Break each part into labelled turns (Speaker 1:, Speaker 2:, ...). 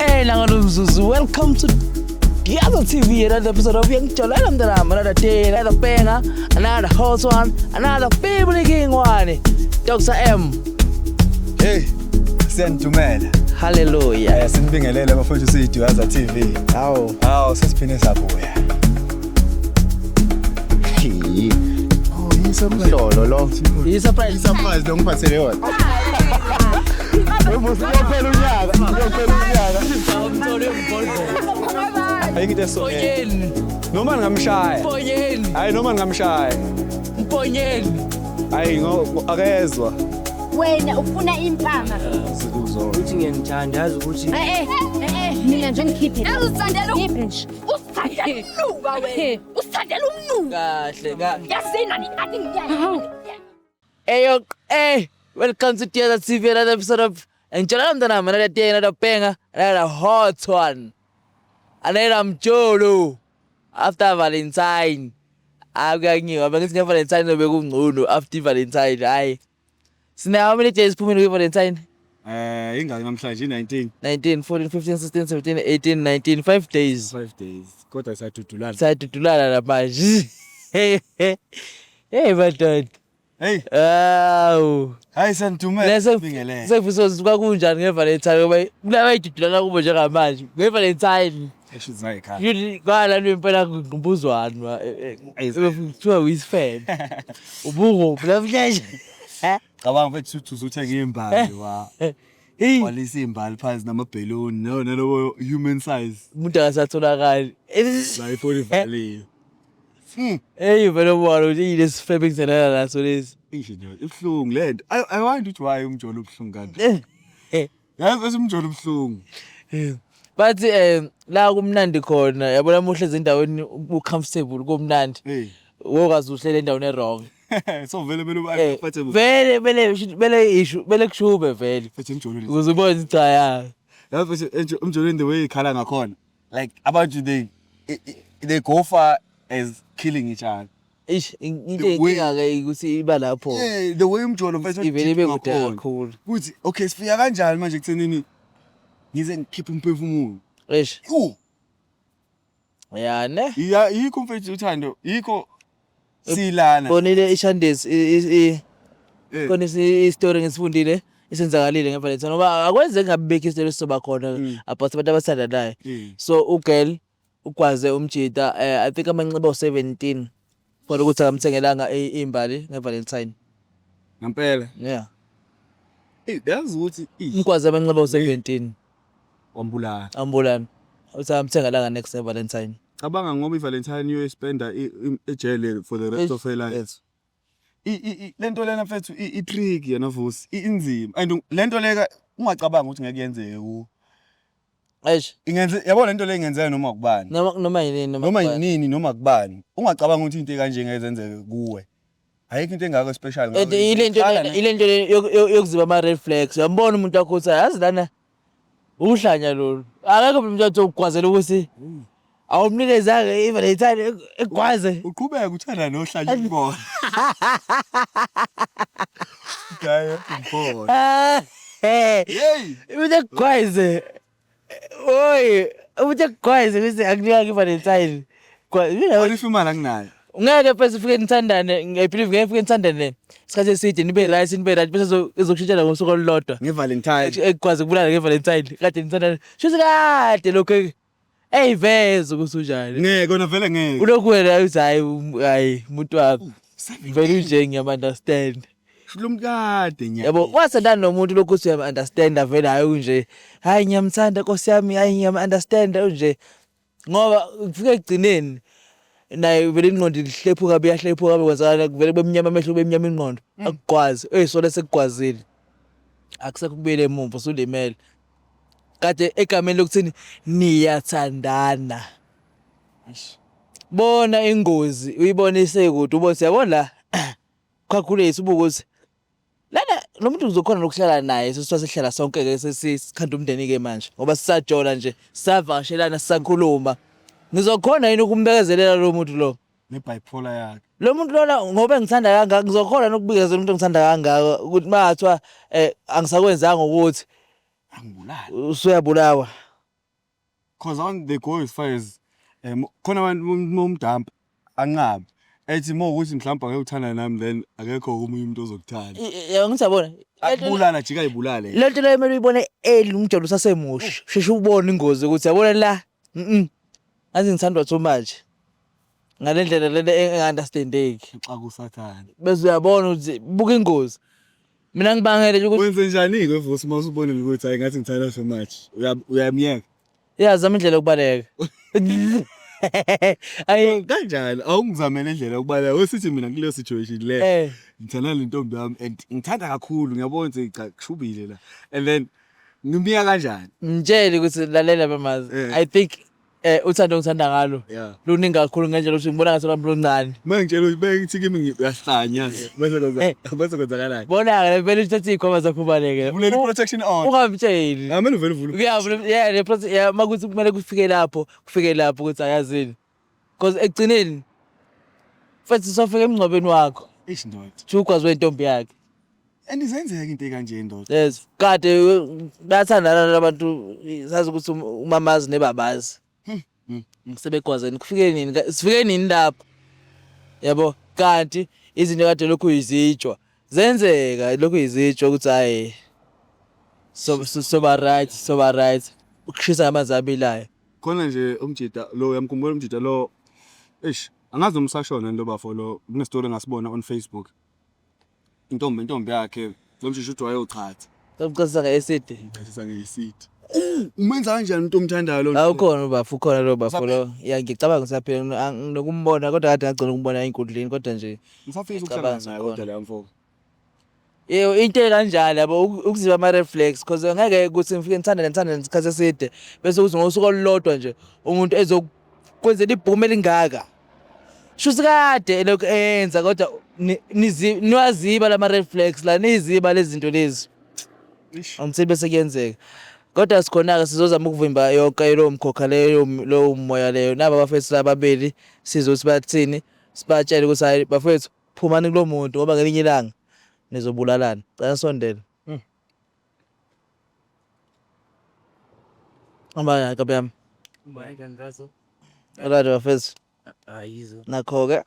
Speaker 1: Hey, nangalo mzuzu, welcome to Diazo TV, another episode of Uyangijolela Mntanami, another day, another banger, another hot one, another family king one. Dr. M.
Speaker 2: Hey, siyanidumela.
Speaker 1: Hallelujah.
Speaker 2: Sinibingelele bafowethu, siyiDuyaza TV.
Speaker 1: Hawu.
Speaker 2: Hawu, sesiphinde sabuya. Oh, yi-surprise.
Speaker 1: Lolo lo. Yi-surprise.
Speaker 2: I-surprise lo ngiphathele yona. Uyophela unyaka, uyophela unyaka. Ayikho into eso.
Speaker 1: Mponyeni.
Speaker 2: Noma ngingamshaya.
Speaker 1: Mponyeni.
Speaker 2: Hayi, noma ngingamshaya.
Speaker 1: Mponyeni.
Speaker 2: Hayi, akezwa.
Speaker 3: Wena ufuna impama.
Speaker 4: Uthi ngiyangithanda, yazi ukuthi
Speaker 3: Eh eh, mina nje ngikhiphe. Uzithandela, ngikhiphe nje. Uzithandela umnuka wena. Uzithandela umnuka.
Speaker 1: Kahle ka.
Speaker 3: Yazini ani ngiyani.
Speaker 1: Hey yo, hey, welcome to Diazo TV, another episode of Ngijolela Mntanami, another day, another banger, another hot one. Another mjolo. After Valentine. Akuyangiwa, bengithi nge-Valentine zobe kungcono after Valentine, hayi. Sine how many days phumile kwi-Valentine?
Speaker 2: Ingaki namhlanje? 19.
Speaker 1: 19, 14, 15, 16, 17, 18, 19, 5 days.
Speaker 2: 5 days. Kodwa sayadudulana.
Speaker 1: Sayadudulana namanje. Hey madoda.
Speaker 2: Hey,
Speaker 1: Awu.
Speaker 2: hayi, siyanidumela. Bingelele.
Speaker 1: Sengifisa ukuthi kwakunjani nge-Valentine, ngoba kulaba ayidudulana kubo njengamanje nge-Valentine.
Speaker 2: Esho zingayikhaya.
Speaker 1: Yini kwala impela ngqubuzwana kuthiwa uyisifebe. Ubukuphi namhlanje?
Speaker 2: Cabanga mfethu, uthi uzuthenga imbali wa.
Speaker 1: Hey,
Speaker 2: Walisa imbali phansi namabhalloon, no nalobo human size.
Speaker 1: Umuntu akasatholakali.
Speaker 2: La ifoni ivaliwe.
Speaker 1: Hey, vele ubona ukuthi yini lesifebe engisenana naso lesi.
Speaker 2: Isho nje ibuhlungu lento. I wonder ukuthi why umjolo ubuhlungu kanje. Yazi bese umjolo ubuhlungu.
Speaker 1: Bathi la kumnandi khona, yabona, muhle ezindaweni u-comfortable, kumnandi.
Speaker 2: Hey.
Speaker 1: Wokwazi uhlele endaweni e-wrong.
Speaker 2: So vele bele uba comfortable.
Speaker 1: Vele bele ishu bele kushube vele.
Speaker 2: Mfethu, umjolo le.
Speaker 1: Ukuze ubone ukuthi cha, ya.
Speaker 2: Yazi mfethu, umjolo, the way ikhala ngakhona. Like abantu they go far as killing each other.
Speaker 1: Ish, into
Speaker 2: The way-
Speaker 1: inkinga ke ukuthi iba lapho.
Speaker 2: Yeah, the way umjolo, mfethu,
Speaker 1: Ivele ibe kude
Speaker 2: ngakhona.
Speaker 1: kakhulu.
Speaker 2: Kuthi okay, sifika kanjani manje ekuthenini ngize ngikhiphe umphefumulo?
Speaker 1: Eish,
Speaker 2: Yo,
Speaker 1: ya ne.
Speaker 2: iya, yikho mfethu, uthando, yikho silana.
Speaker 1: Bonile ishandesi khona isitori ngisifundile isenzakalile nge-Valentine, ngoba akwenzeki ngabibekho isitori esizoba khona about abantu abathandanayo. So ugirl ugwaze umjita, I think amanxiba u-17, for ukuthi akamthengelanga imbali nge-Valentine.
Speaker 2: Ngempela.
Speaker 1: Yeah.
Speaker 2: Eh, yazi ukuthi ish,
Speaker 1: Umgwaze amanxiba u-17.
Speaker 2: Wambulala.
Speaker 1: Ambulana. Uthi akamthengelanga next nge-Valentine.
Speaker 2: Cabanga, ngoba iValentine uyoyispenda ejele for the rest of her life.
Speaker 1: Yes.
Speaker 2: Lento lena mfethu i-trick yena Vusi, inzima, and lento leka ungacabanga ukuthi ngeke yenzeke ku
Speaker 1: Eish,
Speaker 2: ingenze, yabo, lento le ingenzeka noma kubani.
Speaker 1: Noma yini, noma
Speaker 2: Noma
Speaker 1: kubani.
Speaker 2: yinini, noma kubani. Ungacabanga ukuthi into ekanje ngeke zenzeke kuwe. Ayikho into engako special
Speaker 1: And ile nto le yokuziba ama red flags. Uyambona umuntu wakho ukuthi yazi lana uhlanya lolu. Akekho umuntu othi ukugwazela ukuthi awumnikezanga i-Valentine, egwaze.
Speaker 2: Uqhubeka uthanda nohlanya ukubona. Gaye umbona.
Speaker 1: Ah, eh.
Speaker 2: Hey.
Speaker 1: Umuntu ekugwaze. Oy, umuntu ekugwaze ukuthi akunika i-Valentine.
Speaker 2: What if imali anginayo?
Speaker 1: Ngeke phela ufike nithandane, ngiyabelieve ngeke ufike nithandane isikhathi eside, nibe right bese izokushintshela ngosuku olulodwa.
Speaker 2: NgeValentine.
Speaker 1: Ekwazi ukubulala ngeValentine kade nithandane. Shuthi kade lokho eyiveza ukuthi unjani.
Speaker 2: Ngeke kona vele, ngeke.
Speaker 1: Ulokhu wena uthi hayi, hayi, umuntu wami vele unje, ngiyam-understand.
Speaker 2: Lo mkade nya.
Speaker 1: Yabo, wathandana nomuntu lokhu uthi uyam-understanda vele, hhayi unje, hhayi ngiyamthanda nkosi yami, hhayi ngiyam-understanda unje, ngoba kufika ekugcineni naye vele ingqondo ihlephuka, buyahlephuka, bekwenzakala vele bemnyama amehlo, bemnyama ingqondo, akugwazi eyisole sekugwazile, akusekho kubuyele emumva, usulimele kade egameni lokuthini niyathandana. Bona ingozi uyibone isekude, ubone, siyabona la, calculate, ubuke ukuthi lana lo muntu uzokhona nokuhlala naye, sesihlala sonke-ke, sesikhanda umndeni-ke manje, ngoba sisajola nje, sisavakashelana, sisakhuluma, ngizokhona yini ukumbekezelela lo muntu lo?
Speaker 2: Ne-bipolar yakhe.
Speaker 1: Lo muntu lona, ngoba engithanda kangaka, ngizokhona nokubikezela umuntu engithanda kangaka ukuthi uma ngathiwa angisakwenzanga ukuthi
Speaker 2: Angibulala.
Speaker 1: Usuyabulawa.
Speaker 2: Cause on they go as far as khona abantu momdamp anqabe ethi uma ukuthi mhlawumbe angeke uthanda nami, then akekho omunye umuntu ozokuthanda.
Speaker 1: Ya, ngithi yabona.
Speaker 2: Akubulala, jika ibulale.
Speaker 1: Le nto leyo kumele uyibone early, umjolo usasemusha, usheshe ubone ingozi ukuthi yabona la, ngathi ngithandwa too much ngale ndlela lena enga-understandeki.
Speaker 2: Xa kusathana.
Speaker 1: Bese uyabona ukuthi buka ingozi, mina ngibangele nje ukuthi
Speaker 2: Wenze njani-ke Vusi uma usubonile ukuthi hayi, ngathi ngithanda so much? Uyamyeka?
Speaker 1: Ya, zama indlela yokubaleka. Ayi.
Speaker 2: Kanjani? Awungizamele indlela yokubaleka. Wesithi mina kuleyo situation le, ngithanda le ntombi yami and ngithanda kakhulu, ngiyabona ukuthi cha, kushubile la, and then ngimyeka kanjani?
Speaker 1: Ngitshele ukuthi lalela bamazi. I think uthando ngithanda ngalo luningi kakhulu ngendlela ukuthi ngibona ngathi lwami luncane.
Speaker 2: Uma ngitshela ukuthi bengithi kimi uyahlanya, bese bese kwenzakalani?
Speaker 1: Bona-ke vele uthathe iy'khwama zakho ubaleke.
Speaker 2: Vulela i-protection order.
Speaker 1: Ungamtsheli.
Speaker 2: Amele uvele uvule.
Speaker 1: Yeah, le process, yeah, makuthi kumele kufike lapho, kufike lapho ukuthi ayazini. Because ekugcineni mfethu sofika emngcwabeni wakho.
Speaker 2: Eish ndoda.
Speaker 1: Ugwazi wentombi yakhe.
Speaker 2: And izenzeka into ekanje ndoda.
Speaker 1: Yes, kade bayathandana labantu, sazi ukuthi umamazi nebabazi. Sebegwazeni kufike nini? Sifike nini lapho? Yabo, kanti izinto kade lokhu izitshwa. Zenzeka lokhu izitshwa ukuthi hayi, so soba right, soba right. Ukushisa amanzi abilayo.
Speaker 2: Khona nje umjida lo, uyamkhumbula umjida lo? Eish, angazi noma usashona lo bafo lo. Kunestory engasibona on Facebook. Intombi yakhe lo mshisho uthi wayochatha.
Speaker 1: Ucasisa nge-acid.
Speaker 2: Uchasisa nge-acid. Umenza kanjani umuntu omthandayo lo?
Speaker 1: Awukhona ubafo, ukhona lo bafo lo. Ya, ngicabanga usaphila, nginokumbona kodwa kade ngagcina ukumbona ey'nkundleni kodwa nje.
Speaker 2: Ngisafisa ukuhlangana naye kodwa leya mfo.
Speaker 1: Yebo, into ekanjalo yabo, ukuziba ama-red flags, because ngeke ukuthi ngifike ngithandane ngithandane isikhathi eside bese kuthi ngosuku olulodwa nje umuntu ezokwenzela ibhumu elingaka. Shuthi kade elokhu enza kodwa niwaziba lama red flags la, niziba lezi zinto lezi. Angithini bese kuyenzeka. Kodwa sikhona-ke sizozama ukuvimba yonke lowo mkhokha leyo, lowo moya leyo. Naba abafethu lababili sizwe ukuthi bathini, sibatshele ukuthi hayi bafethu, phumani kulo muntu ngoba ngelinye ilanga nizobulalana. Cela sondela. Hamba ya kabi yami. Alright bafethu.
Speaker 4: Ayizo.
Speaker 1: Nakho-ke.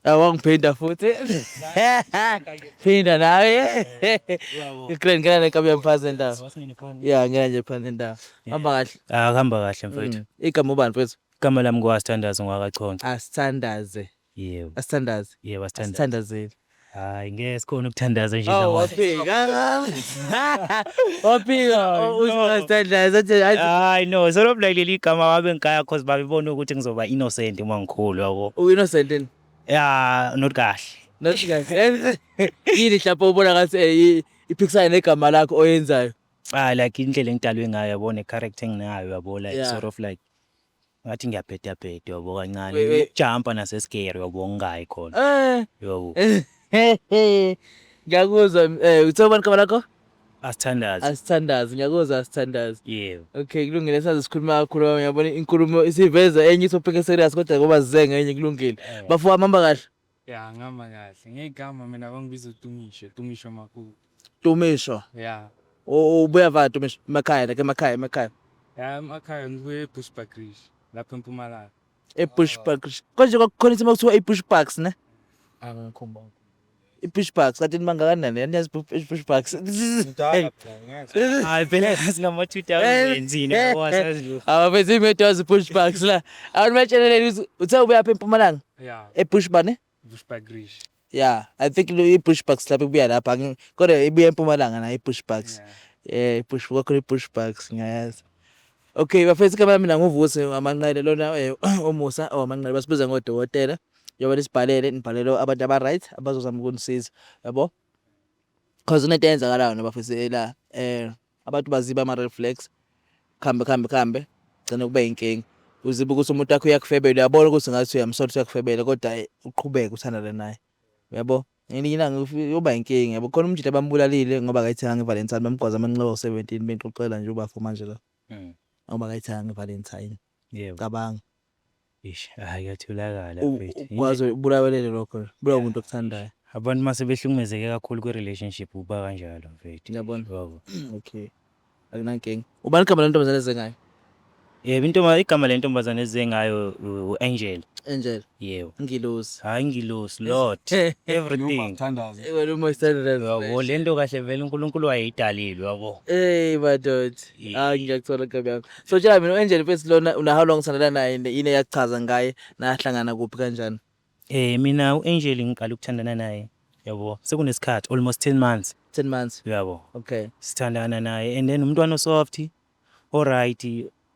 Speaker 1: Awangiphinda futhi. Phinda nawe. Grand, ngena nekabi yami phansi endawo. Ya, ngena nje phansi endawo. Hamba kahle.
Speaker 4: Ah, kuhamba kahle mfethu.
Speaker 1: Igama ubani mfethu?
Speaker 4: Igama lami nguAsithandaze ngwakaChonco.
Speaker 1: Asithandaze.
Speaker 4: Yebo.
Speaker 1: Asithandaze.
Speaker 4: Yebo, asithandaze.
Speaker 1: Asithandazele.
Speaker 4: Hayi, ngeke sikhona ukuthandaza nje
Speaker 1: Oh,
Speaker 4: lawa.
Speaker 1: wafika. Wafika. Usithandaze athi
Speaker 4: Hayi no, sort of like leli gama wabe ngikaya cause babebona ukuthi ngizoba innocent uma ngikhulu yabo.
Speaker 1: U-innocent yini?
Speaker 4: Yeah, not kahle.
Speaker 1: Not kahle. Yini mhlawumbe ubona ngathi iphikisana negama lakho oyenzayo?
Speaker 4: Ah, like indlela engidalwe ngayo yabo, ne-character enginayo yabo, like sort of like ngathi ngiyabheda bheda yabo kancane.
Speaker 1: Wait, wait.
Speaker 4: Ukujumpa nasescare yabo, ngingayi khona. Yabo.
Speaker 1: Ngiyakuzwa, uthe ubani igama lakho?
Speaker 4: Asithandaze.
Speaker 1: Asithandaze, ngiyakuzwa asithandaze.
Speaker 4: Yebo.
Speaker 1: Okay, kulungile, saze sikhuluma kakhulu, ngiyabona inkulumo isiveza enye itopic eserious kodwa ngoba size ngenye kulungile. Bafowami, hamba kahle.
Speaker 5: Ya, ngihamba kahle. Ngegama mina bangibiza uTumisho, Tumisho Makuku.
Speaker 1: Tumisho.
Speaker 5: Ya.
Speaker 1: Ubuya va Tumisho? Emakhaya, like emakhaya, emakhaya.
Speaker 5: Ya, emakhaya ngibuye eBushbuckridge, lapha eMpumalanga.
Speaker 1: eBushbuckridge. Konje kwakukhona isimo kuthiwa iBushbucks ne?
Speaker 5: Angikhumbuli.
Speaker 1: iBushbucks kanti nibangakanani? Aniyazi iBushbucks?
Speaker 4: Hayi phela singama 2000 thina yabo, asazi lutho.
Speaker 1: Abafethu imoto yazi iBushbucks la. Awubatshelele ukuthi uthe ubuya apha eMpumalanga?
Speaker 5: Ya.
Speaker 1: eBushbuck ne?
Speaker 5: Bushbuckridge.
Speaker 1: Yeah, I think lo iBushbucks lapha ibuya lapha, kodwa ibuya eMpumalanga nayo iBushbucks. iBush kwakhona iBushbucks ngiyayazi. Okay, bafethu, igama lami mina nguVusi Amanqele lona, omusa owamanqele basibiza ngodokotela. Njengoba nisibhalele, nibhalele abantu aba right abazozama ukunisiza, yabo? Cause kunento eyenzakalayo nabafethu la, abantu baziba ama red flags. Khambe khambe khambe gcina kube inkinga. Uziba ukuthi umuntu wakho uyakufebela, uyabona ukuthi ngathi uyamsola ukuthi uyakufebela kodwa uqhubeke uthandane naye. Uyabo? Ngelinye ilanga uyoba inkinga yabo. Khona umjita bambulalile ngoba akayithenganga iValentine, bamgwaza amanxeba awu-17, bexoxela nje ubafo manje la. Ngoba akayithenganga iValentine.
Speaker 4: Yebo.
Speaker 1: Cabanga.
Speaker 4: Eish, hayi kuyatholakala mfethu.
Speaker 1: Ukwazi ubulawelele lokho. Bulawa umuntu okuthandayo.
Speaker 4: Abantu mase behlukumezeke kakhulu kwi-relationship kuba kanjalo mfethu.
Speaker 1: Ngiyabona.
Speaker 4: Yabo.
Speaker 1: Okay. Akunankinga. Ubani igama lentombazane eze ngayo?
Speaker 4: Yebo, intombi, igama lentombazane eze ngayo u-Angel.
Speaker 1: Angel.
Speaker 4: Yebo.
Speaker 1: Ngilosi.
Speaker 4: Hayi, ngilosi, Lord, everything.
Speaker 2: Thandaza.
Speaker 1: Wena uma isithandela.
Speaker 4: Yabo, lento kahle vele uNkulunkulu wayeyidalile, yabo.
Speaker 1: Hey madoda.
Speaker 4: Yeah.
Speaker 1: Hayi, ngiyakuthola nkabi yami. So tshela mina, u-Angel mfethu lona una how long uthandana naye, yini eyakuchaza ngaye, nahlangana kuphi, kanjani?
Speaker 4: Mina u-Angel ngiqala ukuthandana naye, yabo, sekunesikhathi almost 10 months.
Speaker 1: 10 months.
Speaker 4: Yabo.
Speaker 1: Okay.
Speaker 4: Sithandana naye and then umntwana soft, alright,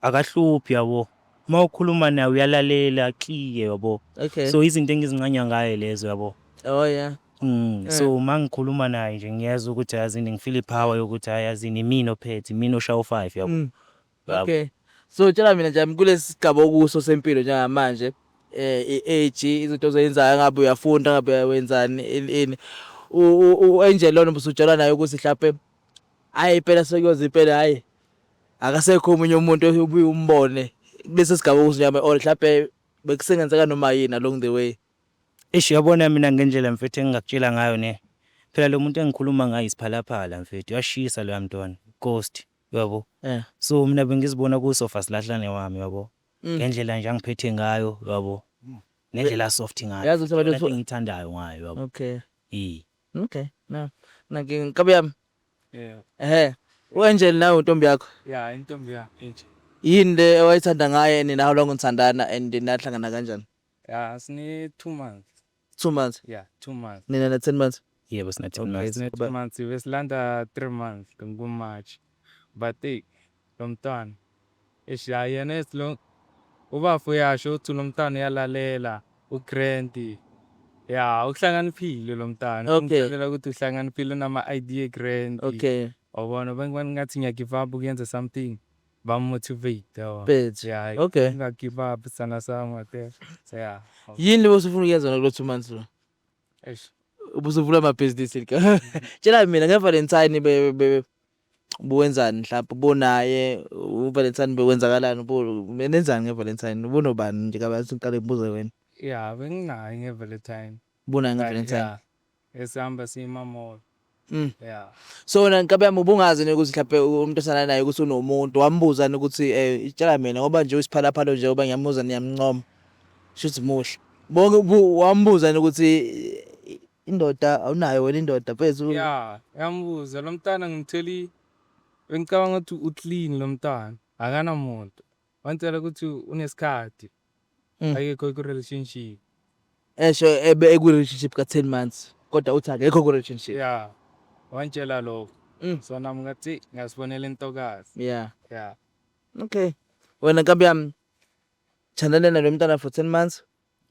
Speaker 4: akahluphi, yabo. Uma ukhuluma naye uyalalela, clear, yabo.
Speaker 1: Okay.
Speaker 4: So izinto engizincanya ngaye lezo, yabo.
Speaker 1: Oh yeah.
Speaker 4: So uma ngikhuluma naye nje ngiyezwa ukuthi yazini ngifeel ipower yokuthi hayi, yazini imina ophethe, imina oshawa u5, yabo. Yabo.
Speaker 1: Okay. So tshela mina nje, kulesi sigaba okuso sempilo njengamanje, i-age, izinto ozenzayo, ngabe uyafunda, ngabe wenzani, ini, u-Angel lona ubusujala naye ukuthi mhlawumbe hayi impela sekuyoze impela, hayi akasekho omunye umuntu obuye umbone kulesi sigaba okuso njengamanje, or mhlawumbe bekusengenzeka noma yini along the way?
Speaker 4: Eish, yabona mina ngendlela mfethu engingakutshela ngayo ne. Phela lo muntu engikhuluma ngaye isiphalaphala mfethu, uyashisa loya mntwana, ghost, yabo. So mina bengizibona kusofa silahlane wami, yabo. Ngendlela nje angiphethe ngayo, yabo. Ngendlela soft ngayo.
Speaker 1: Yazi ukuthi abantu
Speaker 4: Into engiyithandayo ngayo, yabo.
Speaker 1: Okay.
Speaker 4: Eh.
Speaker 1: Okay. No. Nanki nkabi yami.
Speaker 5: Yeah.
Speaker 1: Ehhe. U-Angel nawe intombi yakho.
Speaker 5: Yeah, intombi yami Angel.
Speaker 1: Yini le owayithanda ngaye, nina how long nithandana and nahlangana kanjani?
Speaker 5: Yeah, sine 2 months.
Speaker 1: 2 months.
Speaker 5: Yeah, 2 months.
Speaker 1: Nina na 10 months.
Speaker 4: Yebo, sina 10
Speaker 1: Okay.
Speaker 4: months.
Speaker 5: Sine 2 months, besilanda 3 months ku March. But hey, lo mntwana eish, hayi yena esilo ubafo uyasho uthi lo mntwana uyalalela, ugrand. Yeah, uhlakaniphile lo mntwana.
Speaker 1: Okay.
Speaker 5: Ungitshela ukuthi uhlakaniphile, unama idea grand. Wabona bengibona ngathi ngiya give up ukuyenza something, bamotivate, yabo.
Speaker 1: Bethu.
Speaker 5: Yeah.
Speaker 1: Okay.
Speaker 5: Nginga give up sana sami whatever. So yeah.
Speaker 1: Yini le osufuna ukuyenza kulo 2 months lo?
Speaker 5: Eish.
Speaker 1: Ubusuvula amabhizinisi lika. Tshela mina, ngeValentine be be buwenzani mhlawumbe ubunaye uValentine, bekwenzakalani, nenzani ngeValentine, ubunobani nje kabathi ngiqale ngibuze wena?
Speaker 5: Yeah, benginayo ngeValentine.
Speaker 1: Ubunaye ngeValentine?
Speaker 5: Yeah. Esihamba siyima mall. Yeah.
Speaker 1: So wena nkabi yami ubungazi ukuthi mhlawumbe umuntu osana naye ukuthi unomuntu, wambuza ukuthi tshela mina, ngoba nje usiphalaphala nje, ngoba ngiyamuza niyamncoma, shuthi muhle bonke, wambuza ukuthi indoda awunayo wena, indoda mfethu?
Speaker 5: Yeah, yambuza lo mntana, ngimtheli bengicabanga ukuthi uclean lo mntwana, akanamuntu. Wangitshela ukuthi unesikhathi. Akekho ku relationship.
Speaker 1: Esho ebe eku relationship ka 10 months kodwa uthi akekho ku relationship.
Speaker 5: Yeah. Wangitshela lokho. So nami ngathi ngasibonela intokazi. Yeah.
Speaker 1: Okay, wena nkabi yami thandana nalo mntana for 10 months,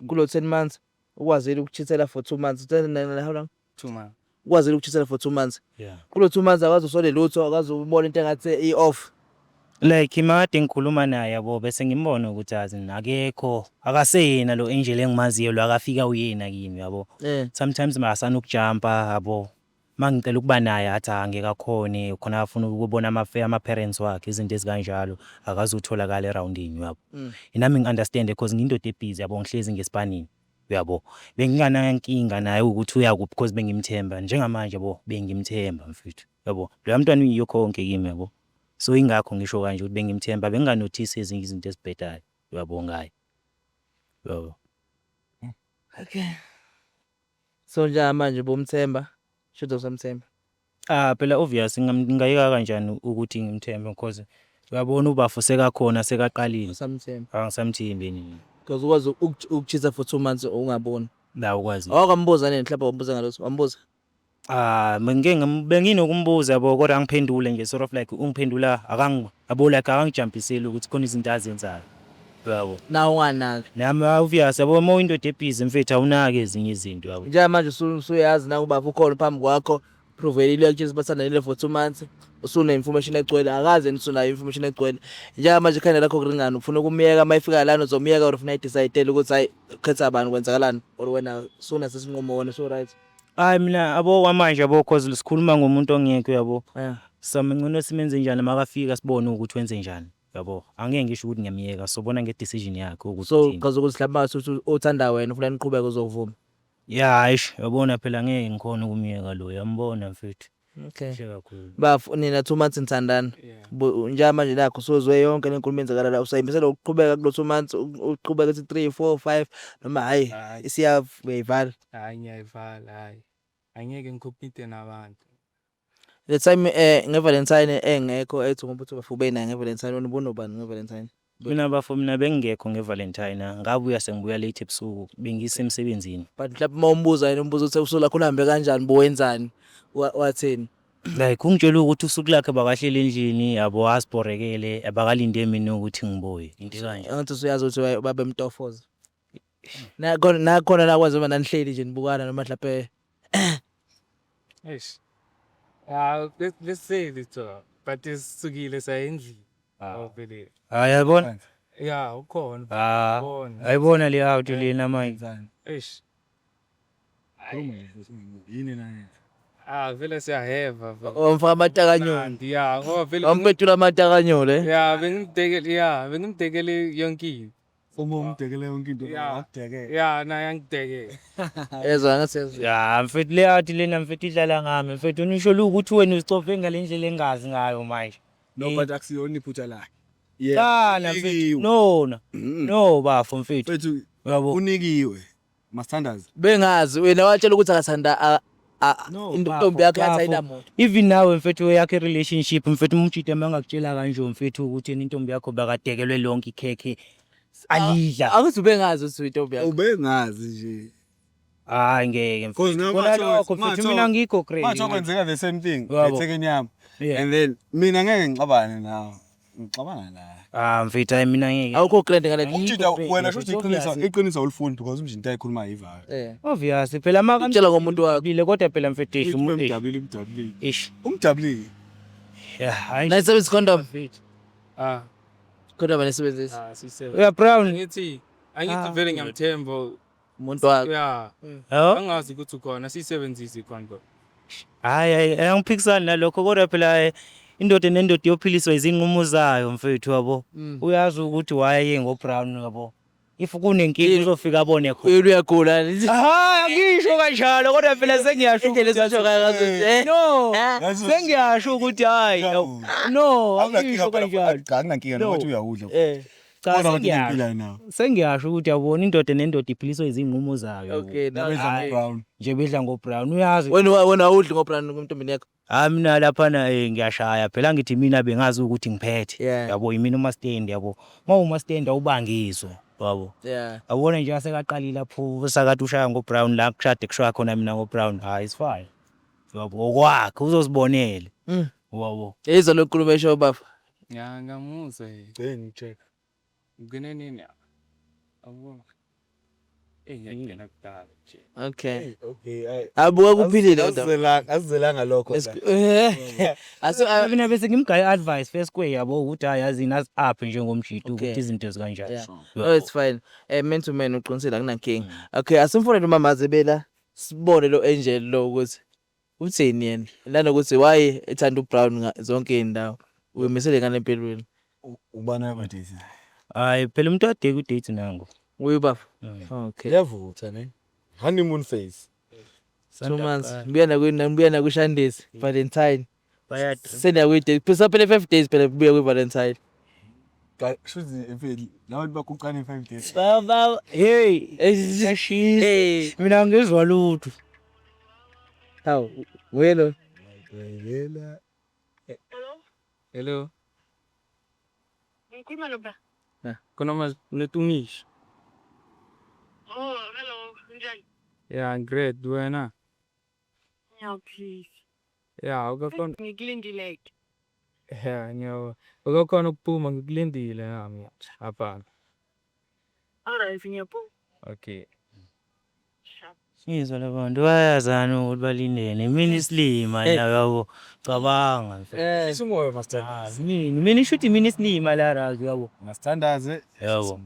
Speaker 1: kulo 10 months ukwazile ukuchithela for 2 months. Uthanda how long?
Speaker 5: 2 months.
Speaker 1: Ukwazile ukuchithela for 2 months.
Speaker 4: Yeah.
Speaker 1: Kulo 2 months akaze usole lutho, akaze ubone into engathi i-off?
Speaker 4: Like makade ngikhuluma naye, yabo, bese ngimbona ukuthi azi akekho, akaseyena lo Angel engimaziyo lo akafika uyena kimi, yabo. Sometimes makasana ukujumpa, yabo. Mangicela ukuba naye athi angeke akhone, khona afuna ukubona ama parents wakhe, izinto ezikanjalo, akazutholakala eroundini, yabo. Nami ngi-understand because ngiyindoda ebhizi, yabo, ngihlezi ngespanini, uyabo. Benginganankinga naye ukuthi uyakuphi because bengimthemba njengamanje, yabo, bengimthemba mfethu, yabo. Loya mntwana uyiyo konke kimi, yabo. So ingakho ngisho kanje ukuthi bengimthemba, benginganothisi ezinye izinto ezibhedayo, uyabo, ngaye, yabo.
Speaker 1: Okay, so njengamanje bomthemba, shuthi usamthemba?
Speaker 4: Ah, phela obvious, ngingayeka kanjani ukuthi ngimthembe, because uyabona ubafo sekakhona, sekaqalile.
Speaker 1: Usamthemba?
Speaker 4: Angisamthembi nini.
Speaker 1: Because ukwazi ukuchitha for 2 months ungaboni.
Speaker 4: La ukwazi.
Speaker 1: Awakambuza nini mhlawumbe, wambuza ngalotho, wambuza?
Speaker 4: Ah, bengike benginokumbuza, yabo, kodwa angiphendule nje sort of like ungiphendula akang, yabo, like akangijumpiseli ukuthi khona izinto azenzayo, yabo.
Speaker 1: Nawe unganaki?
Speaker 4: Nami obvious, yabo, uma uyindoda ebhizi mfethu awunaki ezinye izinto, yabo.
Speaker 1: Njengamanje usuyazi na ubaba ukhona phambi kwakho, provelile, uyakutshela bathandanile for 2 months, usune-information egcwele, akaze yena usunayo information egcwele. Njengamanje ikhanda lakho kuringani, ufuna ukumyeka uma ifika lana, uzomyeka or ufuna ayidecide ukuthi hayi, ukhetha bani, kwenzakalani, or wena sunaso isinqumo, wena so right?
Speaker 4: Hayi, mina yabo kwamanje, yabo, cause sikhuluma ngomuntu ongekho, yabo.
Speaker 1: Yeah.
Speaker 4: Sami ngcono simenze njani makafika, sibone ukuthi wenze njani, yabo. Angeke ngisho ukuthi ngiyamyeka, sobona nge-decision yakhe ukuthi
Speaker 1: So
Speaker 4: uthini.
Speaker 1: chaza ukuthi mhlawumbe mase uthanda wena, ufuna niqhubeke, uzovuma?
Speaker 4: Ya, eish, yabona phela ngeke ngikhona ukumyeka lo, uyambona mfethu.
Speaker 1: Okay.
Speaker 4: Kuhle kakhulu.
Speaker 1: Bafo nina 2 months nithandana.
Speaker 5: Yeah.
Speaker 1: Njengoba manje nakho sozwe yonke lenkulumo enzakala la usayimisela ukuqhubeka kulo 2 months uqhubeka ukuthi 3 4 5 noma hayi
Speaker 5: Hhayi.
Speaker 1: isiyayivala.
Speaker 5: Hhayi ngiyayivala hhayi. Angeke ngi-compete nabantu.
Speaker 1: The time nge-Valentine engekho ethi ngoba uthi bafo ube naye nge-Valentine wena ubunobani nge-Valentine?
Speaker 4: Mina bafo mina bengingekho nge-Valentine, ngabuya sengibuya late ebusuku, bengisemsebenzini.
Speaker 1: But mhlawumbe uma umbuza yena umbuza ukuthi usuku lakho luhambe kanjani bowenzani wathini?
Speaker 4: Like ungitshela ukuthi usuku lakhe bakahleli endlini yabo asibhorekele abakalinde mina ukuthi ngibuye into kanje.
Speaker 1: Angithi usuyazi ukuthi babemtofoza. Nakhona nakhona la kwazi nanihleli nje nibukana noma mhlawumbe
Speaker 5: Eish. Yeah, let's say this but sisukile saya endlini. Oh vele.
Speaker 4: Hayi yabona?
Speaker 5: Yeah, ukhona.
Speaker 4: Ah.
Speaker 5: Ukhona.
Speaker 4: Ayibona le out lena manje.
Speaker 5: Eish.
Speaker 2: Yini na?
Speaker 5: Ah, vele siyaheva vele.
Speaker 1: wamfaka amatakanyolo.
Speaker 5: Mnandi, yeah, ngoba vele
Speaker 1: Wampetula amatakanyolo eh.
Speaker 5: yeah, bengimdekele yeah, bengimdekele yonke into.
Speaker 2: Uma umdekele yonke into
Speaker 5: Yeah.
Speaker 2: akudekele.
Speaker 5: Yeah, naye angidekele.
Speaker 1: Yezwa ngathi yezwa.
Speaker 4: Ya mfethu le out lena mfethu idlala ngami mfethu unisho ukuthi wena uzicofe ngale ndlela engazi ngayo manje.
Speaker 2: No but akusiyona iphutha lakhe. Yeah.
Speaker 4: Kana mfethu.
Speaker 2: Unikiwe.
Speaker 4: No no.
Speaker 2: Mm.
Speaker 4: No bafo mfethu.
Speaker 2: Mfethu
Speaker 4: Uyabo.
Speaker 2: unikiwe. Masithandaze.
Speaker 1: Bengazi wena watshela ukuthi akathanda
Speaker 2: No,
Speaker 1: intombi yakhe
Speaker 4: bafo.
Speaker 1: yathi ayinamoto.
Speaker 4: Even nawe mfethu yakhe relationship mfethu umjita mangakutshela kanje mfethu ukuthi yena intombi yakho bakadekelwe lonke ikhekhe alidla.
Speaker 1: Akuthi ubengazi ukuthi intombi yakhe.
Speaker 2: Ubengazi nje.
Speaker 4: Hayi ngeke
Speaker 2: Because
Speaker 4: mfethu.
Speaker 2: noma
Speaker 4: Kona
Speaker 2: kuthiwa-
Speaker 4: lokho mfethu mina ngikho
Speaker 2: Manje
Speaker 4: crazy.
Speaker 2: kwenzeka the same thing
Speaker 4: Yabo.
Speaker 2: ethekeni yami.
Speaker 4: Yeah.
Speaker 2: And then mina ngeke ngixabane nawe. Ngixabana naye.
Speaker 4: Ah mfethu hayi mina ngeke.
Speaker 1: Awukho grand ngale.
Speaker 2: Umjita wena
Speaker 4: Mfethu,
Speaker 2: shuthi iqiniso
Speaker 4: obvious.
Speaker 2: iqiniso awulifundi because umjita into ayikhuluma yivayo.
Speaker 1: Eh.
Speaker 4: Obvious phela maka
Speaker 1: Utshela ngomuntu wakho.
Speaker 4: Bile kodwa phela mfethu ish umuntu ish.
Speaker 2: Umjabulile umjabulile.
Speaker 4: Ish.
Speaker 2: Umjabulile.
Speaker 4: Yeah, hayi.
Speaker 1: Nayisebenzisa condom.
Speaker 4: Mfethu.
Speaker 5: Ah,
Speaker 1: Condom anisebenzisi.
Speaker 5: ah, sisebe.
Speaker 4: Uya brown.
Speaker 5: Ngithi angithi
Speaker 4: Ah.
Speaker 5: vele ngiyamthemba.
Speaker 1: Umuntu wakho.
Speaker 5: Yeah.
Speaker 4: Oh.
Speaker 5: Angazi ukuthi ukhona sisebenzise condom.
Speaker 4: Hayi hayi angiphikisani nalokho kodwa phela indoda nendoda iyophiliswa izinqumo zayo mfethu yabo. Uyazi ukuthi waye ngo brown yabo. If kunenkinga uzofika abone khona.
Speaker 1: Uyena uyagula.
Speaker 4: Hayi angisho kanjalo kodwa phela sengiyasho
Speaker 1: Indlela
Speaker 4: ukuthi
Speaker 1: esisho ngayo ngazo, eh.
Speaker 4: No,
Speaker 1: Eh.
Speaker 4: sengiyasho ukuthi hayi no angisho kanjalo.
Speaker 2: Cha akunankinga
Speaker 4: No.
Speaker 2: nokuthi uyawudla.
Speaker 1: Eh.
Speaker 4: Cha
Speaker 2: Kodwa abantu
Speaker 4: sengiyasho.
Speaker 2: nempilo nawo.
Speaker 4: Sengiyasho ukuthi yabona indoda nendoda iphiliswa izinqumo zayo.
Speaker 1: Okay.
Speaker 2: Nabedla
Speaker 4: Hayi.
Speaker 2: ngo-brown.
Speaker 4: Nje bedla ngo brown uyazi.
Speaker 1: Wena wena awudli ngobrand ntombini yakho.
Speaker 4: Hayi mina laphana ngiyashaya phela ngithi mina bengazi ukuthi ngiphethe.
Speaker 1: Yeah.
Speaker 4: Yabo yimina uma-stand yabo. Uma uma-stand awubangizwa yabo.
Speaker 1: Yeah.
Speaker 4: Yabona nje asekaqalile lapho sakade ushaya ngo-brown la kushade kushaya khona mina ngo-brown. Hayi it's fine. Yabo okwakhe uzozibonela. Yabo.
Speaker 1: Yezwa lo nkulumo esho bafo.
Speaker 5: Yeah, ngamuzwa yena.
Speaker 2: Hey ngicheck.
Speaker 5: Ngine nini? Abo. Eh, ngiyagcina kudala nje.
Speaker 1: Okay.
Speaker 2: Okay, ay.
Speaker 1: Abuka kuphilile kodwa.
Speaker 2: Asizelanga asizelanga lokho.
Speaker 1: Eh. Asu
Speaker 4: Mina bese ngimgaye advice first square yabo ukuthi hayi yazi nazi up njengomjito
Speaker 1: Okay.
Speaker 4: ukuthi izinto zikanjani.
Speaker 1: Yeah. Oh it's fine. Man to man uqinisile akunankinga. Okay, asimfonele umama Azebela sibone lo Angel lo ukuthi uthini yena. Nanokuthi why ethanda uBrown zonke izindawo. Uyimisele ngane empilweni.
Speaker 2: Ubana yamadisi.
Speaker 4: Hayi phela umuntu ade ku date nango.
Speaker 1: Uyi bafo. Okay.
Speaker 2: Iyavutha ne. Honeymoon phase.
Speaker 1: 2 months. Ngibuya na ngibuya na kushandisi Valentine.
Speaker 4: Baya
Speaker 1: Seniya kwi date. Phela phela 5 days phela kubuya kwi Valentine.
Speaker 2: Ka shuthi mfethu labantu bakuqane 5 days.
Speaker 4: Baba hey yashisa.
Speaker 1: Hey.
Speaker 4: Mina ngizwa lutho.
Speaker 1: Hawu, nguye lo.
Speaker 2: Yela.
Speaker 5: Hello.
Speaker 6: Ngikhuluma lo bra.
Speaker 5: Khona manje unetumisho.
Speaker 6: Oh, hello, njani?
Speaker 5: Yeah, great wena.
Speaker 6: Ngiyaphila.
Speaker 5: Yeah, ukakhona
Speaker 6: Ngikulindile ke.
Speaker 5: yeah, ngiyo. Ukakhona ukuphuma ngikulindile nami apha.
Speaker 6: Alright, ngiyaphuma.
Speaker 5: Okay.
Speaker 6: Sharp.
Speaker 4: Ngizwa labantu bayazana ukuthi balindene. Mina isilima la yabo. Cabanga mfethu.
Speaker 1: Eh.
Speaker 2: Isumoya master.
Speaker 4: Ah, mina shuthi mina isilima la razi yabo.
Speaker 2: Masithandaze.
Speaker 4: Yabo.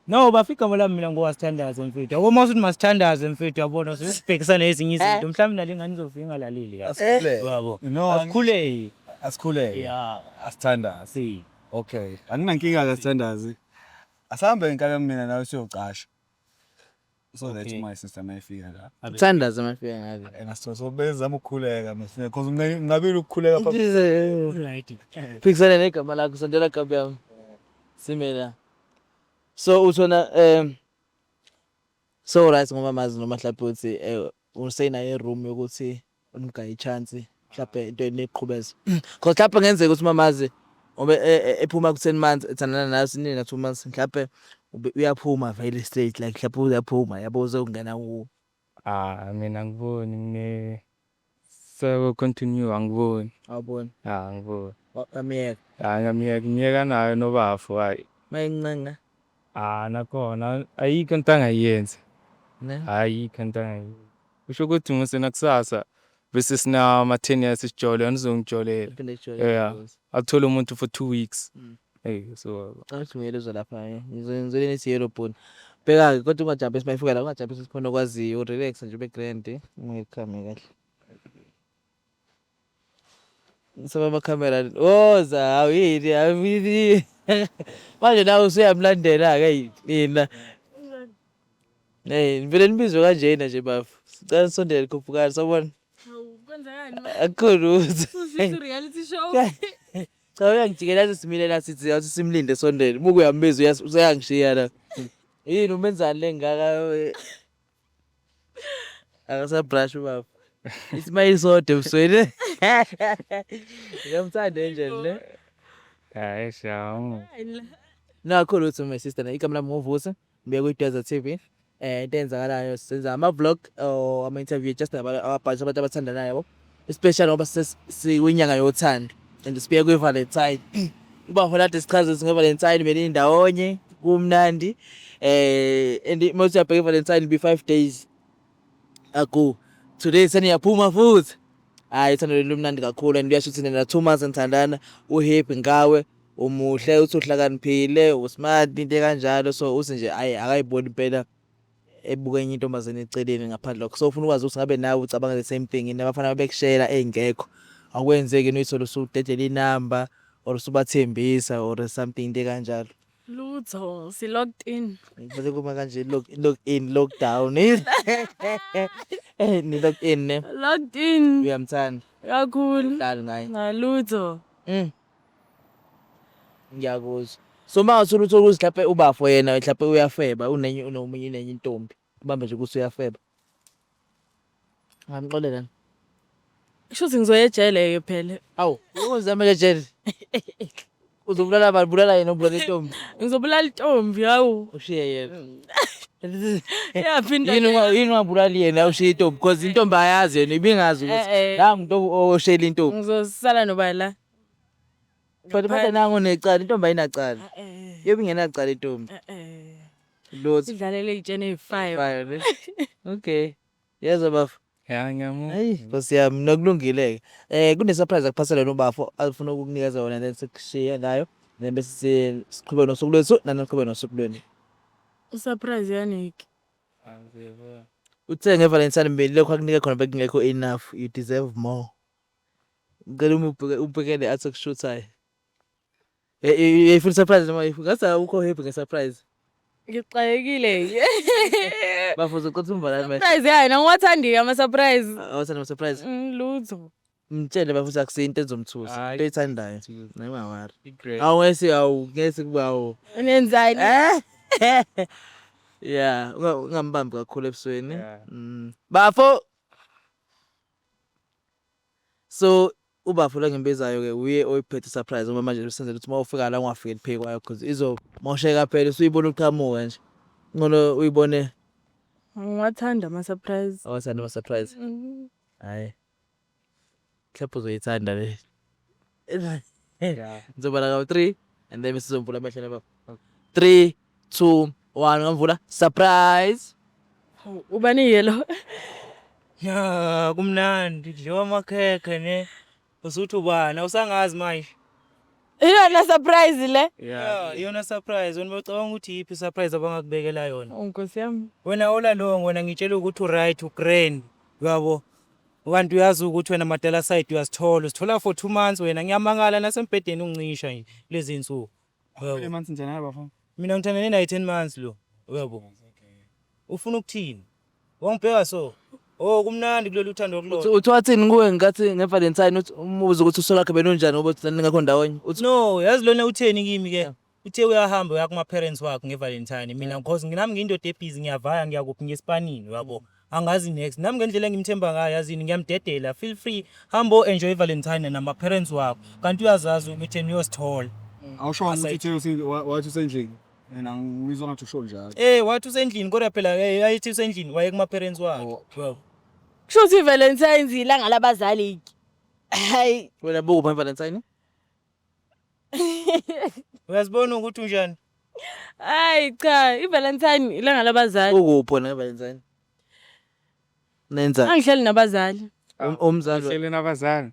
Speaker 4: No bafika igama lami mina ngowasithandaze mfethu. Yabo uma usuthi masithandaze mfethu yabona sesibhekisana nezinye izinto. Mhlawumbe nale ngane izofika ingalaleli kahle.
Speaker 2: Asikhuleke.
Speaker 4: Yabo.
Speaker 2: No,
Speaker 4: Asikhuleke.
Speaker 2: asikhuleke.
Speaker 4: Yeah.
Speaker 2: Asithandaze.
Speaker 4: Si.
Speaker 2: Okay. Anginankinga ke sithandaze. Asambe nkabe mina nawe siyocasha. So that
Speaker 4: Okay.
Speaker 2: my sister mayifika la.
Speaker 1: Thandaza mafika ngale.
Speaker 2: Engasithola so bezama ukukhuleka mase because ngingabile ukukhuleka phambi.
Speaker 4: Right.
Speaker 1: Phikisana negama lakho sondela kabi yami. Sime la. So uthona so right ngoba mazi noma mhlawumbe uthi usenayo i-room yokuthi umgaye i-chance mhlawumbe into eniqhubeza. Because mhlawumbe ngenzeka ukuthi mamazi ngoba ephuma ku 10 months ethandana nayo sinina 2 months mhlawumbe uyaphuma vele straight like mhlawumbe uyaphuma yabo uzongena ku
Speaker 5: Ah, mina angiboni ngine seko continue angiboni.
Speaker 1: Awuboni.
Speaker 5: Ah, angiboni.
Speaker 1: Amiyeka.
Speaker 5: Ah, ngiyamyeka ngiyeka nayo nobafo hayi.
Speaker 1: Mayincenga.
Speaker 5: Ah, nakhona ayikho into angayenza.
Speaker 1: Ne?
Speaker 5: Ayikho into angayenza. Kusho ukuthi ngosena kusasa bese sinama 10 years sijole yena uzongijolela.
Speaker 1: Phinde kujole.
Speaker 5: Yeah. Athole umuntu for 2 weeks. Hey, so
Speaker 1: Cela ukuthi ngiyele uzwa lapha eh. Ngizole nithi yellow bone. Bheka-ke kodwa ungajabhi esimayifika la ungajabhi sikhona okwaziyo relax nje ube grand. Ungayikhame kahle. Saba amakhamera. Woza hawu yini hawu Manje nawe usuyamlandela-ke eyi nina. Hey, vele nibizwe kanjena nje bafo. Sicela nisondele khuphukani sawubona.
Speaker 6: Hawu, kwenzakani?
Speaker 1: Akukho lutho.
Speaker 6: Usufisa reality show.
Speaker 1: Cha uyangijikela athi simile la sithi athi simlinde sondele. Buku uyambiza useyangishiya la. Yini umenzani le ngaka? Akasabrush ubaba. Ismayili sodwa ebusweni. Ngiyamthanda Angel ne.
Speaker 5: Hayi shawu.
Speaker 1: Nakho lutho my sister na igama lami nguVusi. Ngibuya kwi-Desert TV. Into eyenzakalayo senza ama-vlog or ama-interview just ababhalisa abantu abathandanayo yabo. Especially ngoba sikwinyanga yothando and sibuya kwi-Valentine. Uba kade sichaze ukuthi nge-Valentine benindawonye kumnandi. And mawuthi uyabheka i-Valentine be 5 days ago. Today seniyaphuma futhi. Hayi uthando lwenu lumnandi kakhulu and kuyasho ukuthi nina 2 months nithandana uhappy ngawe umuhle uthi uhlakaniphile usmart into kanjalo so uthi nje hayi akayiboni impela ebuka enye intombazane eceleni ngaphandle kwakho. So ufuna ukwazi ukuthi ngabe nawe ucabanga the same thing yini abafana bekushela engekho akwenzeki uyithole usudedela inamba or usubathembisa or something into kanjalo.
Speaker 6: Lutho, si locked in.
Speaker 1: Ngifuna kuma kanje lock lock in lockdown. Ni lock in ne.
Speaker 6: Locked in.
Speaker 1: Uyamthanda.
Speaker 6: Kakhulu.
Speaker 1: Dlali ngaye.
Speaker 6: Ngalutho.
Speaker 1: Ngiyakuzwa. So mawuthola uthola ukuthi mhlawumbe ubafo yena mhlawumbe uyafeba unenye unomunye unenye intombi. Ubambe nje ukuthi uyafeba. Ngamxolela.
Speaker 6: Kusho ngizoya ejele ke phela.
Speaker 1: Awu, uzama ejele. Uzobulala abantu, bulala yena ubulala intombi.
Speaker 6: Ngizobulala intombi hawu.
Speaker 1: Ushiye yena.
Speaker 6: Yaphi indoda?
Speaker 1: Yini ungabulali yena ushiye intombi because intombi ayazi yena ibingazi ukuthi nangu umuntu oshela intombi.
Speaker 6: Ngizosala noba la.
Speaker 1: But manje nangu necala intombi ayinacala. Yobe ingenacala intombi. Lutho.
Speaker 6: Sidlalele izitshene ezi5.
Speaker 1: Fine. Ne? Okay. Yezwa bafo.
Speaker 5: Ya ngiyamu.
Speaker 1: Hayi Nkosi yami nokulungile ke. Kune surprise akuphasela nobafo afuna ukukunikeza yona then sikushiye nayo then bese siqhubeka nosuku lwethu naniqhubeka nosuku lwenu.
Speaker 6: Surprise yaniki.
Speaker 1: Uthe nge-Valentine mbili lokho akunike khona bekungekho enough you deserve more. Ngicela uma ubhekele athi akushuthayo. Uyayifuna surprise noma ayifuni? Ngathi awukho happy nge-surprise.
Speaker 6: Ngixakekile.
Speaker 1: Bafo uzocela umvalani manje.
Speaker 6: Surprise yani angiwathandi ama surprise.
Speaker 1: Awuthanda ama-surprise?
Speaker 6: Lutho.
Speaker 1: Mtshele bafo ukuthi akusiyo into ezomthusa.
Speaker 5: Hayi.
Speaker 1: Into oyithandayo. Naye ungawari.
Speaker 5: I-great.
Speaker 1: Awungesi awungesi kuba awu.
Speaker 6: Unenzani?
Speaker 1: Yeah, ungambambi kakhulu ebusweni.
Speaker 5: Yeah.
Speaker 1: Bafo. So ubafo la ngimbizayo ke uye oyiphethe surprise ngoba manje usenzela ukuthi mawufika la ungafikeli phe kwayo because izomosheka phela usuyibona uqhamuka nje. Ngcono uyibone.
Speaker 6: Ngiwathanda ama surprise.
Speaker 1: Awathanda ama surprise. Hayi. Mhlawumbe uzoyithanda le.
Speaker 5: Yeah.
Speaker 1: Ngizobala ka 3 and then bese sizomvula amehlo nababa. 3 2 1 ngamvula surprise.
Speaker 6: Ubani yelo?
Speaker 4: Ya, kumnandi kudliwa amakhekhe ne. Usuthi ubani awusangazi manje.
Speaker 6: Iyona surprise le.
Speaker 5: Yeah.
Speaker 4: Iyona surprise wena bocabanga ukuthi yiphi surprise abangakubekela yona.
Speaker 6: Oh Nkosi yami.
Speaker 4: Wena all along wena ngitshela ukuthi uright ugrand. Uyabo? Kanti uyazi ukuthi wena madala side uyasithola, usithola for 2 months wena ngiyamangala nasembhedeni ungincisha nje lezi insuku. Uyabo?
Speaker 2: Months njani bafo?
Speaker 4: Mina ngithandane naye 10 months lo. Uyabo? Ufuna ukuthini? Wangibheka so. Oh kumnandi kulolu uthando kulona.
Speaker 1: Uthi wathini kuwe ngenkathi ngeValentine uthi umubuze ukuthi usuku lakhe belunjani ngoba uthi ningekho ndawonye. Uthi
Speaker 4: No, yazi lona utheni kimi ke? Uthe uyahamba uya kuma parents wakhe ngeValentine mina because nami ngiyindoda ebhizi ngiyavaya ngiyakuphi ngiyesipanini yabo. Angazi next. Nami ngendlela engimthemba ngayo yazini ngiyamdedela. Feel free hambo enjoy Valentine nama parents wakho. Kanti uyazazi ukuthi uyosithola.
Speaker 2: Awusho ukuthi uthe wathi usendlini. Yena ngizwa ngathi usho njalo.
Speaker 4: Eh wathi usendlini kodwa phela eh ayithi usendlini waye kuma parents wakhe. Yabo.
Speaker 6: Kusho ukuthi i-Valentine's ilanga labazali. Hayi.
Speaker 1: Wena bukuphi ngeValentine?
Speaker 4: Uyazibona ukuthi unjani?
Speaker 6: Hayi cha, i-Valentine ilanga labazali.
Speaker 1: Ukuphi wena ngeValentine? Nenza
Speaker 6: Angihlali nabazali.
Speaker 1: Umzali.
Speaker 5: Uhleli nabazali.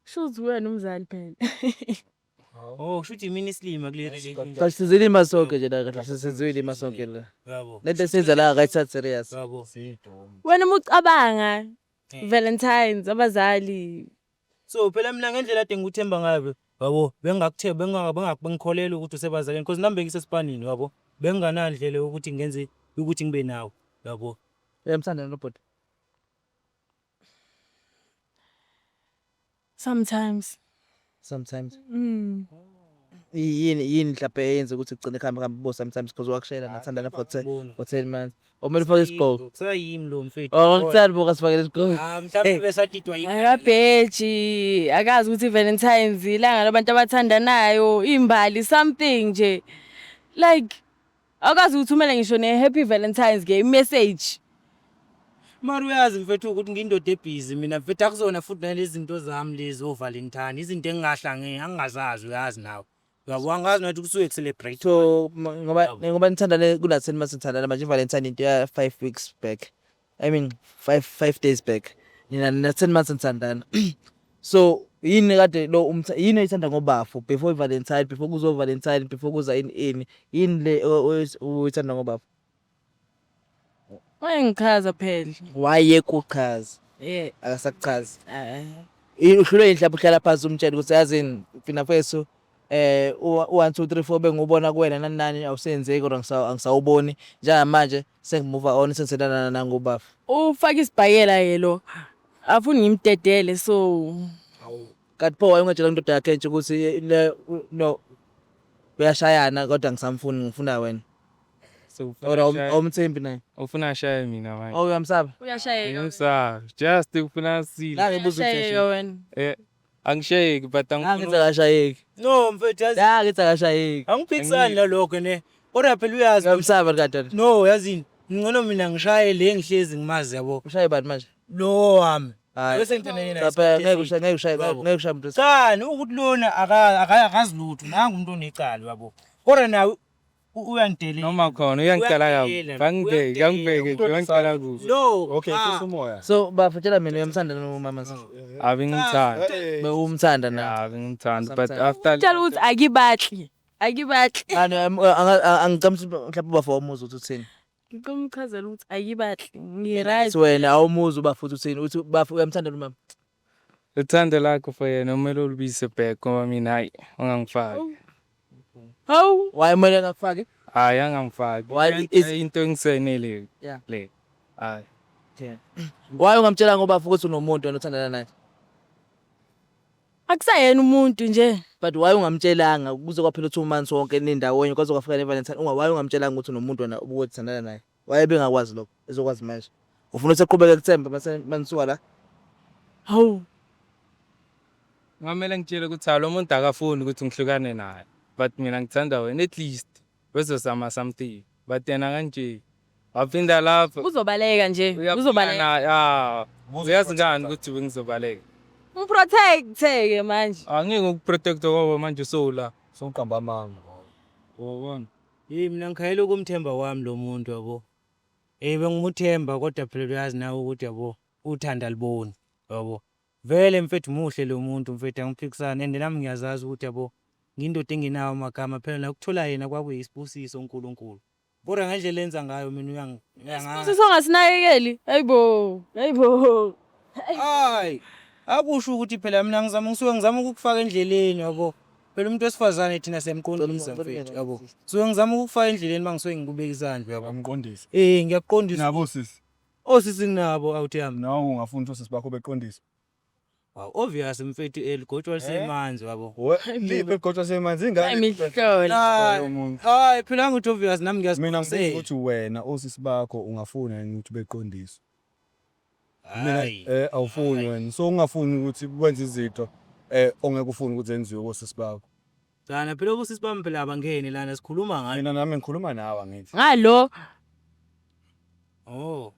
Speaker 6: Kusho ukuthi wena umzali phela.
Speaker 4: Oh kusho ukuthi imini isilima kule relationship.
Speaker 1: Cha sizilima sonke nje la kahle senziwe ilima sonke la.
Speaker 4: Yabo.
Speaker 1: Lento esiyenza la akayithathi serious.
Speaker 4: Yabo.
Speaker 6: Wena uma ucabanga Valentine's abazali.
Speaker 4: So phela mina ngendlela ade ngikuthemba ngayo yabo bengakuthemba bengingakholelwa ukuthi usebazaleni because nami bengisesipanini yabo benginganandlela yokuthi ngenze ukuthi ngibe nawe yabo.
Speaker 1: Uyamthanda no bhuti?
Speaker 6: Sometimes.
Speaker 1: Sometimes. Yini yini mhlawumbe eyenza ukuthi ugcine kuhambe kuhambe bo sometimes because wakushela nathandana for 10 for 10 months. Omele ufake isigqoko.
Speaker 4: Kusayimi lo mfethu.
Speaker 1: Oh ngikuthanda buka sifakele isigqoko.
Speaker 4: Ah mhlawumbe besadidwa yini.
Speaker 6: Akabheji, akazi ukuthi i-Valentine's ilanga labantu abathandanayo, imbali something nje. Like awukazi ukuthumela ngisho ne-happy Valentine's ke i-message.
Speaker 4: Mara uyazi mfethu ukuthi ngiyindoda ebhizi mina mfethu akuzona futhi nalezi zinto zami lezi o-Valentine izinto engingahlange angingazazi uyazi nawe. Uyabo angazi nathi kusuke celebrate.
Speaker 1: So ngoba nithandane kuna 10 months nithandana manje iValentine into ya 5 weeks back. I mean 5 days back. Nina nina 10 months nithandana. So yini kade lo yini oyithanda ngobafo before iValentine before kuzo Valentine before kuza ini ini yini le oyithanda ngobafo?
Speaker 6: Wayengichaza phela.
Speaker 1: Wayekuchaza.
Speaker 6: Yeah.
Speaker 1: Akasakuchazi.
Speaker 6: Eh.
Speaker 1: Uhlulwe yini mhlawumbe uhlala phansi umtshele ukuthi yazini mfina mfethu u-1 2 3 4 bengubona kuwena nani nani awusenzeki kodwa angisawuboni njengamanje sengimove on sengiselana nangobafa.
Speaker 6: Ufaka isibhakela ke lo. Afuni ngimdedele so
Speaker 1: Kanti pho wayungatshela indoda yakhe nje ukuthi no uyashayana kodwa ngisamfuni ngifuna wena.
Speaker 5: So
Speaker 1: Or awumthembi naye.
Speaker 5: Ufuna ashaye mina manje.
Speaker 1: Oh uyamsaba?
Speaker 6: Uyashayeka.
Speaker 5: Ngiyamsaba. Just ufuna sile.
Speaker 1: La ngibuza ukuthi
Speaker 6: Uyashayeka wena.
Speaker 5: Eh angishayeki but
Speaker 1: La ngithi akashayeki.
Speaker 4: No mfethu yazi
Speaker 1: La ngithi akashayeki.
Speaker 4: angiphikisani nalokho ne. Kodwa phela uyazi
Speaker 1: Uyamsaba kanti.
Speaker 4: No yazini ngcono mina ngishaye le ngihlezi ngimazi yabo.
Speaker 1: Ushaye bani manje?
Speaker 4: Lo wami.
Speaker 1: Hayi.
Speaker 4: Bese ngithandane naye.
Speaker 1: Cha phela ngeke ushaye ngeke ushaye ngeke ushaye umuntu.
Speaker 4: Cha ukuthi lona akazi lutho nangu umuntu onecala yabo. Kodwa nawe uyangidelela.
Speaker 5: Noma khona uyangicala kabi. Bangibheke, angibheke nje uyangicala kubi.
Speaker 4: No.
Speaker 2: Okay, susa umoya.
Speaker 1: So bafo tshela mina uyamthanda nomama
Speaker 5: Abengimthanda.
Speaker 1: Bewumthanda na?
Speaker 5: Yeah, bengimthanda but after
Speaker 6: Tshela ukuthi akibatli. Akibatli.
Speaker 1: Ani angicamsi mhlawumbe ubafo awumuzi ukuthi uthini.
Speaker 6: Ngicela umchazele ukuthi akibatli. Ngi-right.
Speaker 1: So wena awumuzi ubafo ukuthi uthini uthi bafo uyamthanda nomama.
Speaker 5: Uthando lakho for yena kumele ulibuyise back ngoba mina hayi ungangifaki.
Speaker 6: Hawu.
Speaker 1: Why kumele ngakufaki?
Speaker 5: Hayi angangifaki.
Speaker 1: Why is
Speaker 5: Into engisenele
Speaker 1: Yeah.
Speaker 5: le. Hayi.
Speaker 1: Why ungamtshela ngoba futhi unomuntu wena othandana naye?
Speaker 6: Akusayena umuntu nje.
Speaker 1: But why ungamtshelanga kuze kwaphela 2 months wonke nindawonye kwaze kwafika neValentine unga why ungamtshelanga ukuthi unomuntu wena obuthandana naye? Why bengakwazi lokho? Ezokwazi manje. Ufuna ukuthi aqhubeke kuthemba mase manisuka la?
Speaker 6: Hawu.
Speaker 5: Ngamele ngitshele ukuthi ha lo muntu akafuni ukuthi ngihlukane naye. But mina ngithanda wena at least bezozama something. But yena kanje waphinda lapho.
Speaker 6: Uzobaleka nje. Uzobaleka.
Speaker 5: Ah, uyazi ngani ukuthi bengizobaleka?
Speaker 6: Umprotect ke manje.
Speaker 5: Angeke ukuprotect ngoba manje usowula.
Speaker 2: Sonqamba amanga.
Speaker 5: Wabona.
Speaker 4: Hey mina ngikhayela ukumthemba kwami lo muntu yabo. Eh bengimuthemba kodwa phela uyazi nawe ukuthi yabo uthanda liboni yabo. Vele mfethu muhle lo muntu mfethu angiphikisani and nami ngiyazazi ukuthi yabo ngiyindoda engenawo amagama phela nakuthola yena kwakuyisibusiso uNkulunkulu. Kodwa ngendlela enza ngayo mina uyanganga.
Speaker 6: Sibusiso ongasinakekeli. Hayibo. Hayibo.
Speaker 4: Hayi. Akusho ukuthi phela mina ngizama ngisuke ngizama ukukufaka endleleni yabo. Phela umuntu wesifazane thina siyamqondisa mfethu yabo. So ngizama ukufaka endleleni mangisuke ngikubeka isandla yabo.
Speaker 2: Amqondise.
Speaker 4: Eh ngiyakuqondisa.
Speaker 2: Nabo sisi.
Speaker 4: Osisi nginabo awuthi yami.
Speaker 2: Nawe ungafuni ukuthi osisi bakho beqondise.
Speaker 4: Wow, obvious mfethu eligotshwa lisemanzi yabo.
Speaker 2: We liphi eligotshwa semanzi ingane.
Speaker 6: Imihlola.
Speaker 2: Loyo muntu.
Speaker 4: Hayi phela ngithi obvious nami
Speaker 2: Mina ngibuza
Speaker 4: ngiyazi.
Speaker 2: ukuthi wena osisi bakho ungafuna yini ukuthi beqondiswe. Mina
Speaker 4: Hayi.
Speaker 2: awufuni wena. So ungafuni ukuthi wenze izinto ongeke ufune ukuthi zenziwe kosisi bakho.
Speaker 4: Lana phela osisi bami phela abangeni lana sikhuluma ngayo.
Speaker 2: Mina nami ngikhuluma nawe angithi.
Speaker 6: Ngalo
Speaker 4: Oh.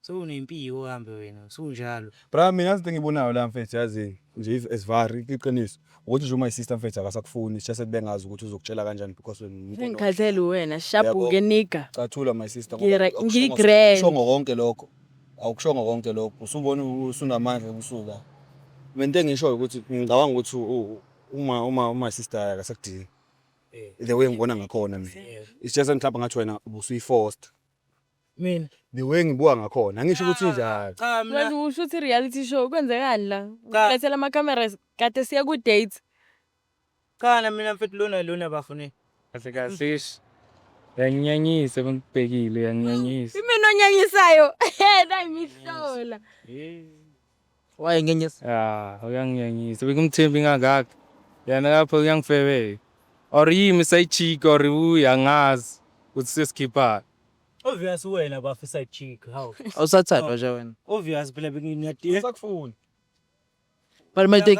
Speaker 4: Sewunempiko uhambe wena, usunjalo.
Speaker 2: Bra mina izinto engiyibonayo la mfethu yazi nje esivari iqiniso ukuthi nje uma sister mfethu akasakufuni it's just that bengazi ukuthi uzokutshela kanjani because wena umuntu ono-
Speaker 6: ngikhathele wena shabhuke nigga.
Speaker 2: Cathula my sister
Speaker 6: Ngiyi-grand.
Speaker 2: Awukushongo konke lokho. Awukushongo konke lokho. Usubona usunamandla usuka. Mina into engishoyo ukuthi ngicabanga ukuthi uma uma sister akasakudingi. The way ngibona ngakhona mina. It's just mhlawumbe ngathi wena ubusuyi-forced.
Speaker 4: Mina
Speaker 2: The way ngibuka ngakhona angisho ukuthi njalo.
Speaker 4: cha mina
Speaker 6: Manje usho ukuthi reality show kwenzekani la?
Speaker 4: Cha.
Speaker 6: Lethela ama cameras kade siya ku date.
Speaker 4: cha na mina mfethu lona lona bafune.
Speaker 5: Kahle kahle ish. Uyanginyanyisa bengikubhekile uyanginyanyisa.
Speaker 6: Imina onyanyisayo. Na imihlola.
Speaker 1: Why ngenyisa?
Speaker 5: Ah, uyanginyanyisa. Bekumthembi ngangaka. Yena lapho uyangifebela. Or yimi side chick or uye angazi ukuthi sesikhipha.
Speaker 4: Obvious wena bafu side chick how.
Speaker 1: Awusathandwa nje wena.
Speaker 4: Obvious phela benginiyadi.
Speaker 2: Sakufuni.
Speaker 1: But my take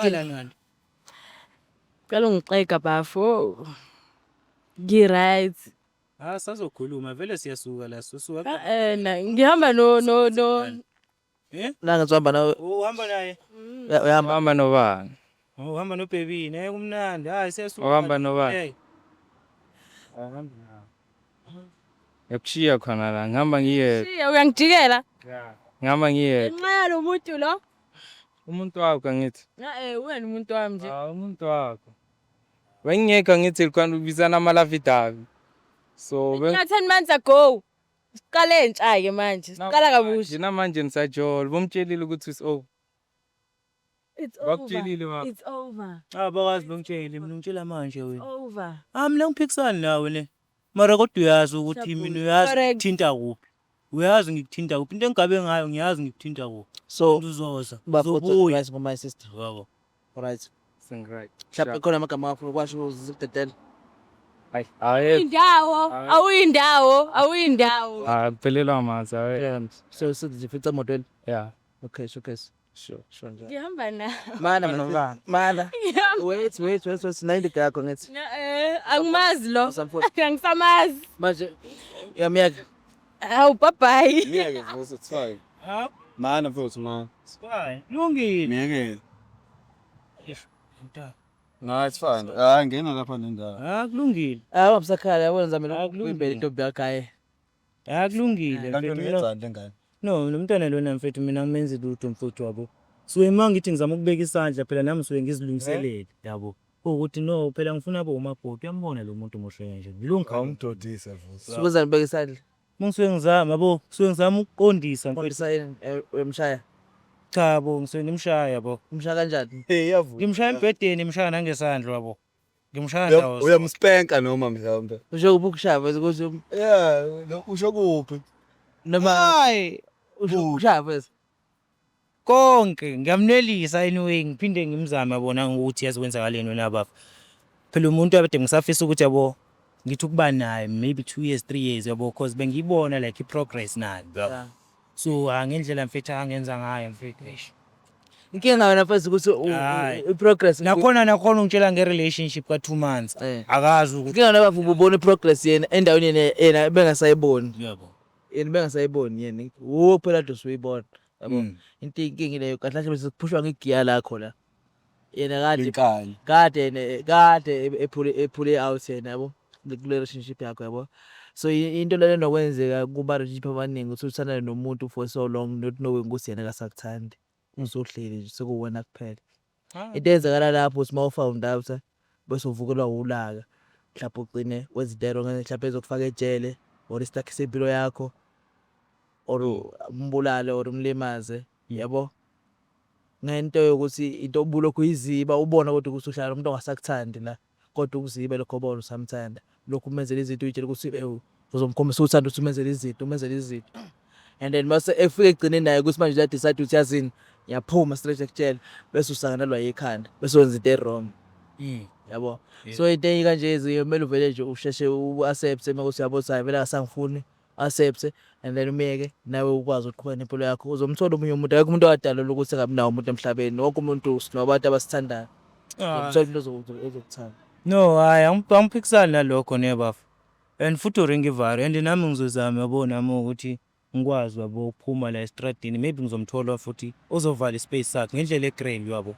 Speaker 6: Cela ungixega bafo. Ngi right.
Speaker 4: Ah sazokhuluma vele siyasuka la sisuka.
Speaker 6: Na ngihamba no no no
Speaker 4: Eh?
Speaker 1: la ngizihamba nawe
Speaker 4: Uhamba naye.
Speaker 1: uyahamba.
Speaker 5: Uhamba nobani?
Speaker 4: Uhamba no baby naye kumnandi. Hayi siyasuka.
Speaker 5: Uhamba nobani?
Speaker 4: Hey.
Speaker 5: Ngiyakushiya khona la. Ngihamba ngiyedwa.
Speaker 6: Shiya uyangijikela.
Speaker 5: Ngihamba ngiyedwa.
Speaker 6: Ngenxa yalo muntu lo.
Speaker 5: Umuntu wakho angithi.
Speaker 6: Eh wena umuntu wami nje.
Speaker 5: Ah, umuntu wakho. Bengingekho angithi likhona ubizana amalavidavi. So
Speaker 6: Na 10 months ago. Siqale entsha ke manje. Siqala kabusha.
Speaker 5: Namanje nisajola. Bomtshelile ukuthi it's over.
Speaker 6: It's over.
Speaker 5: Bakutshelile baba.
Speaker 6: It's over.
Speaker 4: Ah bakwazi bengitshele mina ungitshela manje wena.
Speaker 6: Over.
Speaker 4: Ah mina ngiphikisani nawe ne. Mara kodwa uyazi ukuthi mina uyazi
Speaker 6: Correct.
Speaker 4: ngikuthinta kuphi. Uyazi ngikuthinta kuphi. Into engigabe ngayo ngiyazi ngikuthinta kuphi.
Speaker 1: So
Speaker 4: Uzoza.
Speaker 1: bafo
Speaker 4: Uzobuya.
Speaker 1: right my sister.
Speaker 4: Yabo.
Speaker 1: Alright.
Speaker 5: Singright.
Speaker 1: Mhlawumbe khona amagama akho kwasho uzidedela.
Speaker 5: Hayi, hayi.
Speaker 6: Indawo, awuyindawo, awuyindawo.
Speaker 5: Ah, kuphelelwa amanzi, hayi.
Speaker 1: So sizifica emotweni.
Speaker 5: Yeah.
Speaker 1: Okay, showcase.
Speaker 5: Sure.
Speaker 1: Sure nje.
Speaker 6: Ngihamba na.
Speaker 1: Mana mana. Mana. Wait, wait, wait, wait. Nayindi yakho ngithi.
Speaker 6: Angimazi lo.
Speaker 1: Usamfuna.
Speaker 6: Angisamazi.
Speaker 1: Manje uyamyeka.
Speaker 6: Hawu bye bye.
Speaker 2: Ngiyeke vusa it's fine.
Speaker 4: Ah,
Speaker 2: Mana mfethu mana.
Speaker 4: it's fine. Lungile.
Speaker 2: Ngiyeke.
Speaker 4: Mntaka.
Speaker 2: No, it's fine. Ah, ngena lapha nendawo.
Speaker 4: Ah kulungile.
Speaker 1: Ah, wamsakhala yabona ngizamela
Speaker 4: Ah,
Speaker 1: ukuvimbela intombi yakho hayi.
Speaker 4: Ah kulungile.
Speaker 2: Kanti
Speaker 4: mfethu. Mina-
Speaker 2: uyenzani lengane?
Speaker 4: No, lo mntwana lona mfethu mina ngimenzi lutho mfethu wabo. Suke uma ngithi ngizama ukubeka isandla phela nami suke ngizilungiselele yabo. Ukuthi no phela ngifuna abe umakoti uyambona lo muntu muhle nje. Ngilunga.
Speaker 2: Awumdodise vusa.
Speaker 1: Sukuza ngibeka isandla.
Speaker 4: Mangisuke ngizama yabo, suke ngizama ukuqondisa mfethu.
Speaker 1: Qondisa yini uyamshaya.
Speaker 4: Cha bo, ngisuke ngimshaya yabo.
Speaker 1: Umshaya kanjani?
Speaker 2: Hey, yavuka.
Speaker 4: Ngimshaya embhedeni, ngimshaya nangesandla yabo. Ngimshaya ndawo.
Speaker 2: Uyamspanka noma mhlawumbe.
Speaker 1: Usho kuphi ukushaya mfethu ukuthi
Speaker 2: Yeah, lo usho kuphi?
Speaker 1: noma
Speaker 4: Hayi,
Speaker 1: usho ukushaya mfethu.
Speaker 4: konke ngiyamnelisa anyway ngiphinde ngimzame yabona ukuthi yazi kwenzakaleni wena baba. Phela umuntu abade ngisafisa ukuthi yabo ngithi ukuba naye maybe 2 years 3 years yabo cause bengiyibona like i-progress nayo. yabo.
Speaker 1: Yeah.
Speaker 4: So ah, ngendlela mfethu angenza ngayo mfethu eish.
Speaker 1: Inkinga wena mfethu ukuthi
Speaker 4: Hayi.
Speaker 1: i-progress
Speaker 4: Nakhona ungitshela nge-relationship ka 2 months.
Speaker 1: Eh.
Speaker 4: Akazi ukuthi
Speaker 1: Inkinga wena bafo ubona i-progress yena endaweni yena yena bengasayiboni.
Speaker 4: yabo.
Speaker 1: Yena bengasayiboni yena. Wo phela nje usuyibona. Yabo.
Speaker 4: Mm.
Speaker 1: Into inkinga leyo kahle kahle bese kuphushwa ngegiya lakho la. Yena kade
Speaker 2: Inkani.
Speaker 1: kade yena kade ephule out yena yabo kule relationship yakho yabo. So into lena enokwenzeka kuba relationship abaningi ukuthi uthandane nomuntu for so long not knowing ukuthi yena akasakuthandi. Uzohleli nje sekuwena kuphela. Into eyenzakala lapho uthi uma u-found out bese uvukelwa ulaka. Mhlawumbe ugcine wenza into e-wrong mhlawumbe ezokufaka ejele or istakise impilo yakho or umbulale or umlimaze yabo. Ngento yokuthi into obulokhu uyiziba ubona kodwa ukuthi uhlala nomuntu ongasakuthandi la, kodwa ukuziba lokho obona usamthanda. Lokhu umenzela izinto uy'tshela ukuthi ewu uzomkhombisa uthando ukuthi umenzele izinto, umenzele izinto. And then mase efika ekugcineni naye ukuthi manje uya-decide ukuthi yazini ngiyaphuma straight ekutshela bese usanganelwa yikhanda bese wenza into e-wrong. Yabo. So into ey'kanje kumele uvele nje usheshe u-accept-e uma kuwukuthi uyabona ukuthi hhayi vele akasangifuni, accept and then umyeke nawe ukwazi ukuqhubeka nempilo yakho. Uzomthola omunye umuntu, akekho umuntu owadalelwa ukuthi angabi nawo umuntu emhlabeni. Wonke umuntu sinabantu abasithandayo. Uzomthola umuntu ozokuthanda.
Speaker 4: No, hhayi angiphikisani nalokho ne bafo. And futhi uringa ivaro and nami ngizozama yabo nami ukuthi ngikwazi yabo ukuphuma la estradini, maybe ngizomthola futhi ozovala i-space sakhe ngendlela e-grand yabo.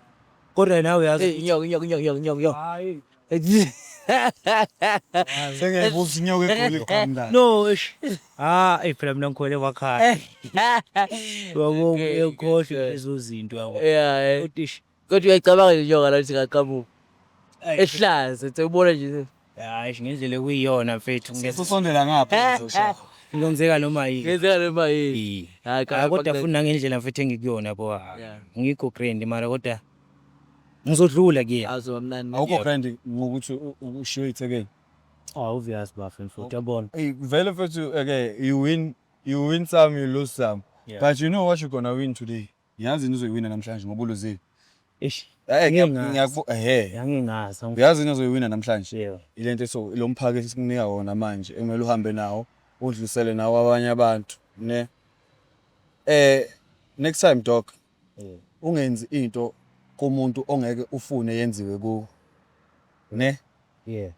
Speaker 4: Kodwa nawe uyazi.
Speaker 1: Hey, inyoka, inyoka, inyoka, inyoka, inyoka, inyoka.
Speaker 4: Hayi.
Speaker 2: Sengiyayibuza inyoka egoli iqhamuka.
Speaker 4: No, eish. Ah, ey phela mina ngikhwele emakhaya. Yabo uyakhohlwa lezo zinto yabo.
Speaker 1: Yeah.
Speaker 4: Kodwa eish.
Speaker 1: Kodwa uyayicabanga nje inyoka la ukuthi ingaqhamuka. Ehlaza, uthi ubona nje.
Speaker 4: Hayi, eish, ngendlela ekuyiyona mfethu.
Speaker 2: Usondela ngapha uzoshaya.
Speaker 4: Kungenzeka noma yini.
Speaker 1: Ngenzeka noma yini. Hayi,
Speaker 4: Hayi kodwa futhi nangendlela mfethu engikuyona yabo.
Speaker 1: Yeah.
Speaker 4: Ngikho grand mara kodwa ngizodlula kuye.
Speaker 1: Azoba mnandi.
Speaker 2: Awukho grand ngokuthi ushiwe ithekeni.
Speaker 4: Oh, obvious bafo mfethu yabona.
Speaker 2: Hey, vele mfethu okay, you win some, you lose some. But you know what you're gonna win today? Yazi yini uzoyiwina namhlanje ngoba uluzile.
Speaker 4: Eish.
Speaker 2: Eh
Speaker 4: Ngiyangazi.
Speaker 2: ngiyaku ehe.
Speaker 4: Yangingazi.
Speaker 2: Uyazi yini ozoyiwina namhlanje?
Speaker 4: Yebo.
Speaker 2: Ilento so lo mphako esikunika wona manje emele uhambe nawo udlulisele nawo abanye abantu ne. Next time, dog, ungenzi into kumuntu ongeke ufune yenziwe kuwe. Ne?
Speaker 4: Yeah.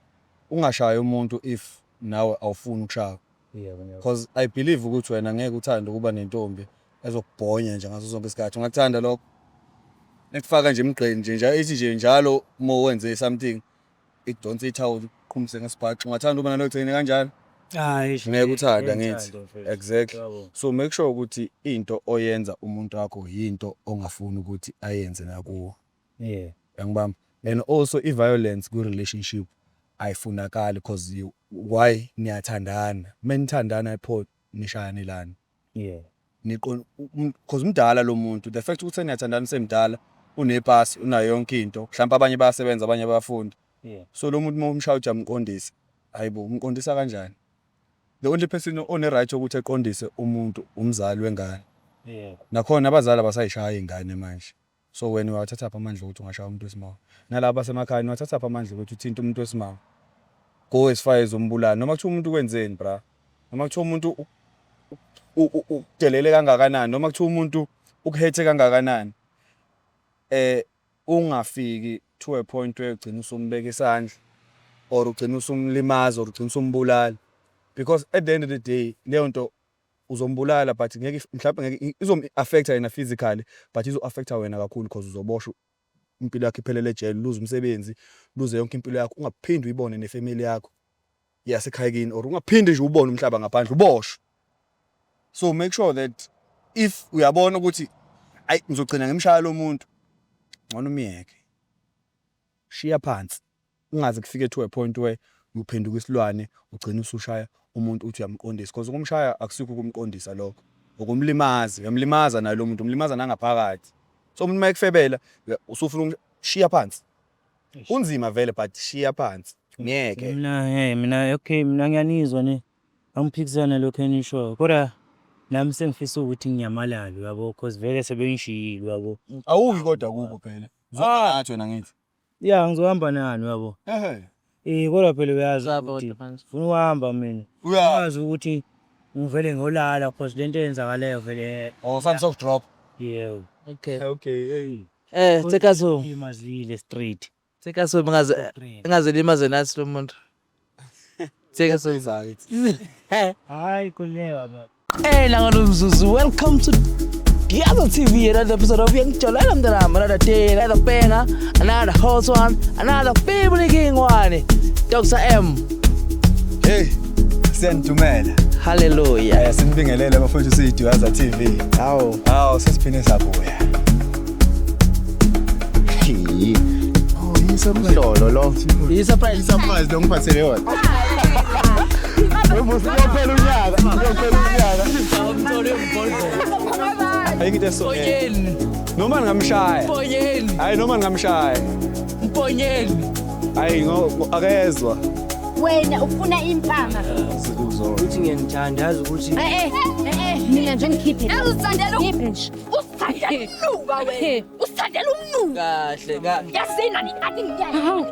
Speaker 2: Ungashayi umuntu if nawe awufuni ukushaya.
Speaker 4: Yebo.
Speaker 2: Because I believe ukuthi wena ngeke uthande ukuba nentombi ezokubhonya nje ngaso sonke isikhathi. Ungakuthanda lokho? Ekufaka nje emgqeni nje nje ithi nje njalo uma wenze something idonse ithawula iqhumise ngesibhaxu. Ungathanda ukuba naloyo gcine kanjalo?
Speaker 4: Hayi.
Speaker 2: Ngeke uthande, angithi?
Speaker 4: Mfethu.
Speaker 2: Exactly.
Speaker 4: Yabo.
Speaker 2: So make sure ukuthi into oyenza umuntu wakho yinto ongafuni ukuthi ayenze nakuwe. Uyangibamba? And also i-violence ku-relationship ayifunakali because you, why niyathandana? Menithandana pho nishayanelani? Niqon cause umdala lo muntu, the fact ukuthi niyathandana semdala, unepasi, unayo yonke into, mhlawumbe abanye bayasebenza, abanye bayafunda. So lo muntu uma umshaya uthi uyamqondisa, hayibo, umqondisa kanjani? The only person one right yokuthi eqondise umuntu umzali wengane. Nakhona abazali abasayishaya iy'ngane manje. So wena uyawathathaphi amandla ukuthi ungashaya umuntu wesimame? Nalaba basemakhaya, niwathathaphi amandla ukuthi uthinte umuntu wesimame? Go as far as umbulala. Noma kuthiwa umuntu wenzeni, bra? Noma kuthiwa umuntu ukudelele kangakanani, noma kuthiwa umuntu ukuhethe kangakanani. Ungafiki to a point where ugcina usumbeka isandla or ugcina usumlimaza or ugcina usumbulala, because at the end of the day leyo nto uzombulala, but ngeke mhlawumbe ngeke izom-affect-a yena physically, but izo-affect-a wena kakhulu because uzoboshwa, impilo yakho iphelele ejele, luze umsebenzi, luze yonke impilo yakho, ungaphindi uyibone nefamily yakho yasekhaya kini or ungaphindi nje ubone umhlaba ngaphandle, uboshwe. So make sure that if uyabona ukuthi ayi, ngizogcina ngimshaya lo muntu, ngcono umyeke, shiya phansi, ungaze kufike to a point where uphenduka isilwane, ugcina usushaya umuntu uthi uyamqondisa, because ukumshaya akusikho ukumqondisa lokho, ukumlimaza. Uyamlimaza naye lo muntu, umlimaza nangaphakathi. So umuntu uma ekufebela usufuna, shiya phansi. Kunzima vele, but shiya phansi, ngeke.
Speaker 4: Mina okay, mina ngiyanizwa ne, angiphikisani nalokho enishoyo, kodwa nami sengifisa ukuthi nginyamalale uyabo, cause vele sebengishiyile uyabo.
Speaker 2: Awuyi kodwa kubo phela, uzohamba nathi wena, ngithi.
Speaker 4: Ya, ngizohamba nani uyabo. Kodwa phela uyazi
Speaker 1: Uzahamba
Speaker 4: ukuthi
Speaker 1: kodwa manje.
Speaker 4: ngifuna ukuhamba mina. Uyazi ukuthi ngivele ngiyolala cause lento eyenzakalayo vele.
Speaker 2: Oh, sami sokudrop.
Speaker 4: Yebo.
Speaker 1: Okay.
Speaker 2: Okay, hey.
Speaker 1: Take us home.
Speaker 4: Imazile street.
Speaker 1: Take us home, ngaze ngaze limaze nathi lo muntu. Take us home.
Speaker 2: Zakithi.
Speaker 4: Hayi, khululeka baba.
Speaker 1: Hey, Mzuzu, welcome to Diazo TV, another episode of Uyangijolela Mntanami, another day, another banger, another hot one, another family king one. Dr. M,
Speaker 2: Hey, siyanidumela.
Speaker 1: Hallelujah.
Speaker 2: Sinibingelele bafowethu, siyiDuyaza TV.
Speaker 1: Hawu.
Speaker 2: Hawu, sesiphinde sabuya.
Speaker 7: Oh, yi-surprise. Lo.
Speaker 1: Yi-surprise.
Speaker 7: Surprise lo ngiphathele yona.
Speaker 2: Uyophela unyaka, uyophela unyaka.
Speaker 1: Umthole umbhodlela.
Speaker 2: Ayikho into esongela.
Speaker 1: Mponyeni,
Speaker 2: Noma ningamshaya.
Speaker 1: mponyeni,
Speaker 2: Hayi noma ningamshaya.
Speaker 1: mponyeni.
Speaker 2: Hayi akezwa.
Speaker 3: Wena ufuna impama.
Speaker 4: Uthi ngiyangithanda yazi ukuthi
Speaker 3: Eh eh eh mina nje ngikhiphe. Uzithandela nje. Usithandela umnuka wena. Usithandela umnuka.
Speaker 1: Kahle ka
Speaker 3: Yasina ni athi ngiyaya.